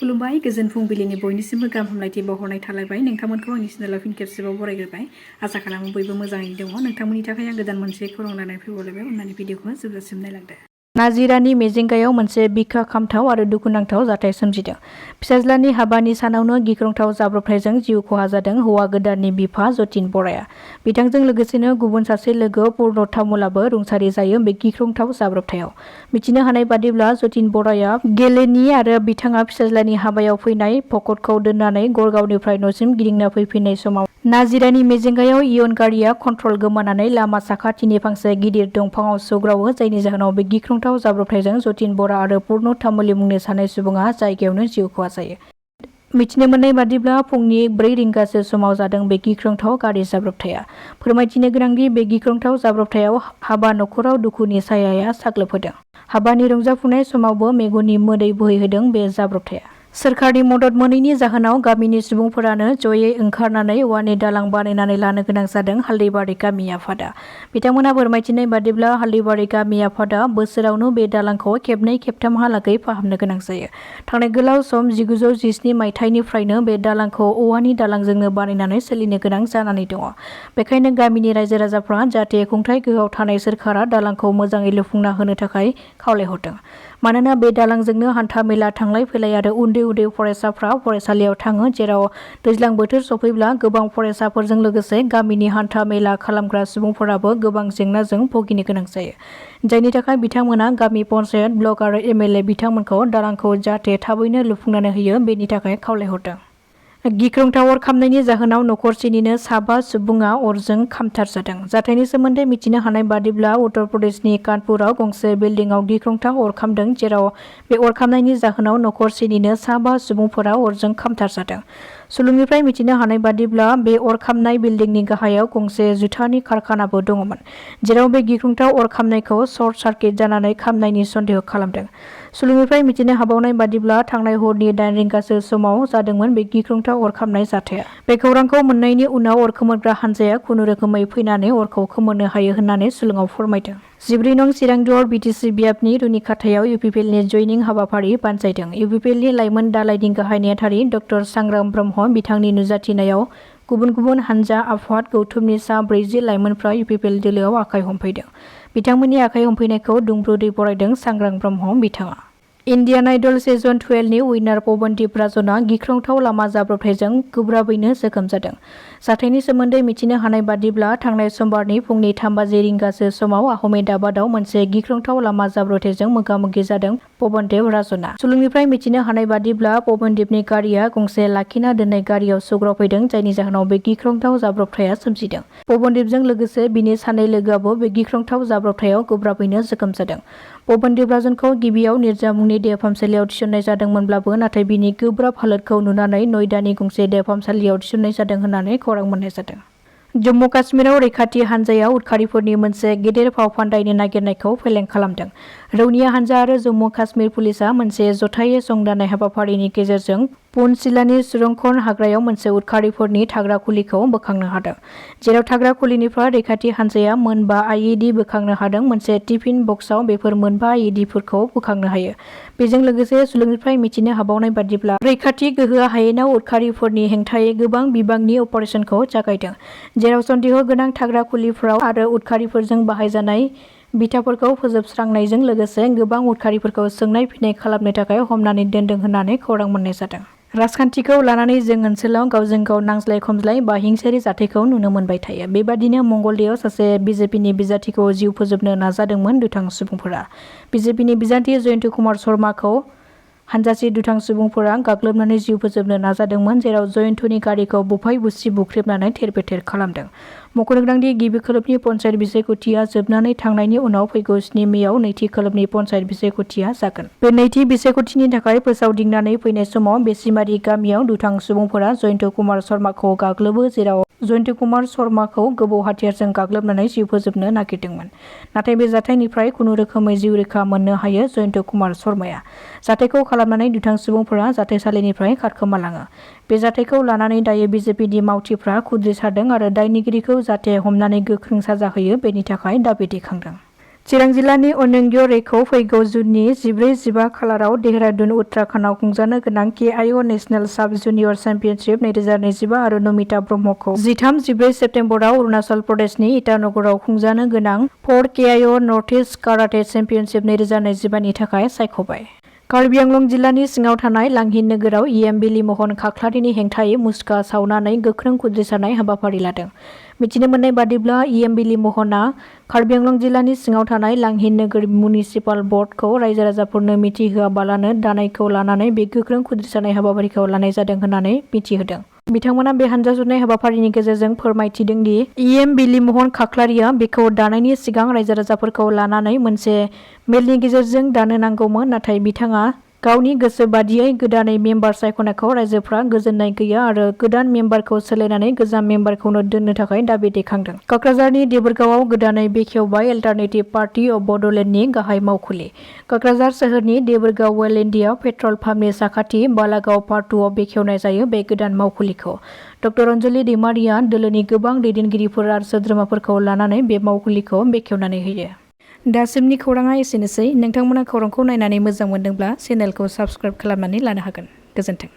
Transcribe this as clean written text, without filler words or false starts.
खुलुमबाय गोजोन फुंबिलिनि बयनिसिमबो गाहाम हामलायथि बावहरनाय थालायबाय नोंथांमोनखौ आंनि चेनेलाव फिन खेबसेबाव बरायग्रोबाय आसा खालामो बयबो मोजाङैनो दङ नोंथांमोननि थाखाय आं गोदान मोनसे खौरां लानानै फैबावलायबाय अननानै भिडिअखौ जोबजासिम नायलांदो। नाजिरानि मिजिंगायाव मोनसे बिखा खामथाव आरो दुखुनांथाव जाथाय सोमजिदों। फिसाज्लानि हाबानि सानावनो गिख्रंथाव जाब्रबथायजों जिउ खहा जादों हौवा गोदाननि बिफा जतिन बराया। बिथांजों लोगोसेनो गुबुन सासे लोगो पूर्ण तामुलाबो रुंसारि जायो बे गिख्रंथाव जाब्रबथायाव। मिथिनो हानाय बादिब्ला जतिन बराया गेलेनि आरो बिथाङा फिसाज्लानि हाबायाव फैनाय भकतखौ दोननानै गड़गावनिफ्राय न'सिम गिदिंना फैफिननाय समाव नाजिरानि मिजिंगायाव इयुन गारिया कन्ट्रल गोमानानै लामा साखाथिनि फांसे गिदिर दंफाङाव सौग्रावो जायनि जाहोनाव बे गिख्रंथाव जाब्रबथायजों जतिन बरा आरो पूर्ण तामुली मुंनि सानै सुबुङा जायगायावनो जिउ खहा जायो। मिथिनो मोननाय बादिब्ला फुंनि 4 रिंगासो समाव जादों बे गिख्रंथाव गारि जाब्रबथाया। फोरमायथिनो गोनांदि बे गिख्रंथाव जाब्रबथायाव हाबा नखराव दुखुनि सायाया साग्लोबहोदों। हाबानि रंजाफुनाय समावबो मेगननि मोदै बोहैहोदों बे जाब्रबथाया। सोरखारनि मदद मोनैनि जाहोनाव गामिनि सुबुंफोरानो जयै ओंखारनानै औवानि दालां बानायनानै लानो गोनां जादों हालदैबारि गामि आफादा। बिथांमोना फोरमायथिनाय बादिब्ला हालदैबारि गामि आफादा बोसोरावनो बे दालांखौ खेबनै खेबथामहालागै फाहामनो गोनां जायो। थांनाय गोलाव सम 1917 मायथाइनिफ्रायनो बे दालांखौ औवानि दालांजोंनो बानायनानै सोलिनो गोनां जानानै दङ। बेखायनो गामिनि रायजो राजाफ्रा जाहाथे खुंथाय गोहोआव थानाय सोरखारा दालांखौ मोजाङै लुफुंना होनो थाखाय खावलायहरदों। मानोना बे दालांजोंनो हान्था मेला थांलाय फैलाय आरो उन्दै उन्दै फरायसाफ्रा फरायसालियाव थाङो जेराव दैज्लां बोथोर सफैब्ला गोबां फरायसाफोरजों लोगोसे गामिनि हान्था मेला खालामग्रा सुबुंफोराबो गोबां जेंनाजों भुगिनो गोनां जायो। जायनि थाखाय बिथांमोना गामि पन्चायत ब्लक आरो एमएलए बिथांमोनखौ दालांखौ जाहाथे थाबैनो लुफुंनानै होयो बेनि थाखाय खावलायहरदों। गिख्रंथाव अर खामनायनि जाहोनाव नखरसेनिनो 7 सुबुङा अरजों खामथारजादों। जाथायनि सोमोन्दै मिथिनो हानाय बादिब्ला उत्तर प्रदेशनि कानपुराव गंसे बिल्डिंआव गिख्रंथाव अर खामदों जेराव बे अर खामनायनि जाहोनाव नखरसेनिनो 7 सुबुंफोरा अरजों खामथारजादों। सुलुंनिफ्राय मिथिनो हानाय बादिब्ला बे अर खामनाय बिल्डिंनि गाहायाव गंसे जुथानि कारखानाबो दङमोन जेराव बे गिख्रंथाव अर खामनायखौ सर्ट सार्किट जानानै खामनायनि सन्देह खालामदों। सुलुंनिफ्राय मिथिनो हाबावनाय बादिब्ला थांनाय हरनि 8 रिंगासो समाव जादोंमोन बे गिख्रंथाव अर खामनाय जाथाया। बे खौरांखौ मोननायनि उनाव अर खोमोरग्रा हान्जाया खुनुरोखोमै फैनानै अरखौ खोमोरनो हायो होननानै सुलुङाव फोरमायदों। 14 नं चिरांदुवार बिटिसि बियाबनि रुनिखाथायाव इउपिपिएलनि जयनिं हाबाफारि बानजायदों। इउपिपिएलनि लाइमोन दालायनि गाहाय नेहाथारि ड सांग्रां ब्रह्म बिथांनि नुजाथिनायाव गुबुन गुबुन हानजा आफाद गौथुमनि सा 40 लाइमोनफ्रा इउपिपिएल दोलोआव आखाइ हमफैदों। बिथांमोननि आखाइ हमफैनायखौ दुंब्रुदै बरायदों सांग्रां ब्रह्म बिथाङा। इण्डियान आइडल सिजन 12 नि उइनार पबनदीप राजना गिख्रंथाव लामा जाब्रबथायजों गोब्राबैनो जोखोम जादों। जाथायनि सोमोन्दै मिथिनो हानाय बादिब्ला थांनाय समबारनि फुंनि 3:30 रिंगासो समाव आहमेदाबादाव मोनसे गिख्रंथाव लामा जाब्रबथायजों मोगा-मोगि जादों पबनदीप राजना। सुलुंनिफ्राय मिथिनो हानाय बादिब्ला पबनदीपनि गारिया गंसे लाखिना दोननाय गारियाव सौग्रावफैदों जायनि जाहोनाव बे गिख्रंथाव जाब्रबथाया सोमजिदों। पबनदीपजों लोगोसे बिनि सानै लोगोआबो बे गिख्रंथाव जाब्रबथायाव गोब्राबैनो जोखोम जादों। पबनदीप राजनखौ गिबियाव निरजा मुंनि देहा फाहामसालियाव थिसननाय जादोंमोनब्लाबो नाथाय बिनि गोब्राब हालोदखौ नुनानै नयदानि गंसे देहा फाहामसालियाव थिसननाय जादों होननानै खौरां मोननाय जादों। जम्मु काश्मीराव रैखाथि हान्जाया उदखारिफोरनि मोनसे गेदेर फाव फान्दायनो नागिरनायखौ फेलें खालामदों। रौनिया हान्जा आरो जम्मु काश्मीर पुलिसआ मोनसे जथायै संदाननाय हाबाफारिनि गेजेरजों पुन्छ जिल्लानि सुरंखन हाग्रायाव मोनसे उदखारिफोरनि थाग्रा खुलिखौ बोखांनो हादों। जेराव थाग्रा खुलिनिफ्राय रैखाथि हान्जाया मोन 5 आइईडी बोखांनो हादों। मोनसे टिफिन बक्सआव बेफोर मोन 5 आइईडीफोरखौ बोखांनो हायो। बेजों लोगोसे सुलुंनिफ्राय मिथिनो हाबावनाय बादिब्ला रैखाथि गोहोआ हायेनाव उदखारिफोरनि हेंथायै गोबां बिबांनि अपारेसनखौ जागायदों। जेराव सन्देह गोनां थाग्रा खुलिफोराव आरो उदखारिफोरजों बाहायजानाय बिथाफोरखौ फोजोबस्रांनायजों लोगोसे गोबां उदखारिफोरखौ सोंनाय फिन्नाय खालामनो थाखाय हमनानै दोनदों होननानै खौरां मोननाय जादों। राजखान्थिखौ लानानै जों ओनसोलाव गावजों गाव नांज्लाय खमज्लाय बा हिंसायारि जाथायखौ नुनो मोनबाय थायो। बेबादिनो मंगलदैयाव सासे बिजेपिनि बिजाथिखौ जिउ फोजोबनो नाजादोंमोन दुथां सुबुंफोरा। बिजेपिनि बिजाथि जयन्त कुमार शर्माखौ हानजासे दुथां सुबुंफोरा गाग्लोबनानै जिउ फोजोबनो नाजादोंमोन जेराव जयन्तनि गारिखौ बुफाय बुसि बुख्रेबनानै थेर-बेथेर खालामदों। मख'नो गोनांदि गिबि खोलोबनि पन्चायत बिसायख'थिया जोबनानै थांनायनि उनाव फैगौ 7 मेआव नैथि खोलोबनि पन्चायत बिसायख'थिया जागोन। बे नैथि बिसायख'थिनि थाखाय फोसावदिंनानै फैनाय समाव बेसिमारि गामियाव दुथां सुबुंफोरा जयन्त कुमार शर्माखौ गाग्लोबो जेराव जयन्त कुमार शर्माखौ गोबौ हाथियारजों गाग्लोबनानै जिउ फोजोबनो नागिरदोंमोन। नाथाय बे जाथायनिफ्राय खुनुरोखोमै जिउ रैखा मोननो हायो जयन्त कुमार शर्माया। जाथायखौ खालामनानै दुथां सुबुंफोरा जाथायसालिनिफ्राय खारखोमालाङो। बे जाथायखौ लानानै दायो बिजेपिनि मावथिफ्रा खुद्रिसारदों आरो दायनिगिरिखौ जाहाथे हमनानै गोख्रों साजा होयो बेनि थाखाय दाबि दैखांदों। चिरां जिल्लानि अनंग्य रेखौ फैगौ जुननि 14-15 खालाराव देहरादुन उत्तराखन्डआव खुंजानो गोनां KIO नेशनेल साब जुनियर चेम्पियनशिप 2025 आरो नमिता ब्रह्मखौ 13-14 सेप्तेम्बराव अरुणाचल प्रदेशनि इटानगराव खुंजानो गोनां 4 KIO north east karate championship 2025 नि थाखाय सायख'बाय। कार्बि आंलं जिल्लानि सिङाव थानाय लांहिन नोगोराव बिलि महन खाख्लारिनि हेंथायै मुसुखा सावनानै गोख्रों खुद्रिसारनाय हाबाफारि लादों। मिथिनो मोननाय बादिब्ला बिलि महना कार्बि आंलं जिल्लानि सिङाव थानाय लांहिन नोगोर मिउनिसिपाल बर्डखौ रायजो राजाफोरनो मिथिहोआबालानो दानायखौ लानानै बे गोख्रों खुद्रिसारनाय हाबाफारिखौ लानाय जादों होननानै मिथिहोदों। बिथांमोना बे हानजा जुरनाय हाबाफारिनि गेजेरजों फोरमायथिदों दि बिलि महन खाख्लारिया बेखौ दानायनि सिगां रायजो राजाफोरखौ लानानै मोनसे मेलनि गेजेरजों दानो नांगौमोन, नाथाय बिथाङा गावनि गोसो बादियै गोदानै मेम्बार सायख'नायखौ रायजोफ्रा गोजोननाय गैया आरो गोदान मेम्बारखौ सोलायनानै गोजाम मेम्बारखौनो दोननो थाखाय दाबि दैखांदों। क'क्राझारनि देबोरगावआव गोदानै बेखेवबाय अल्टारनेटिभ पार्टी अफ बड'लेण्डनि गाहाय मावखुलि। क'क्राझार सोहोरनि देबोरगाव वेल इन्डिया पेट्रल पाम्पनि साखाथि बालागाव पार्ट 2 आव बेखेवनाय जायो बे गोदान मावखुलिखौ। डक्टर अनजलि दैमारिया दोलोनि गोबां दैदेनगिरिफोर आरो सोद्रोमाफोरखौ लानानै बे मावखुलिखौ बेखेवनानै होयो। दासिमनि खौराङा एसेनोसै। नोंथांमोना खौरांखौ नायनानै मोजां मोनदोंब्ला चेनेलखौ साबस्क्राइब खालामनानै लानो हागोन। गोजोन्थों।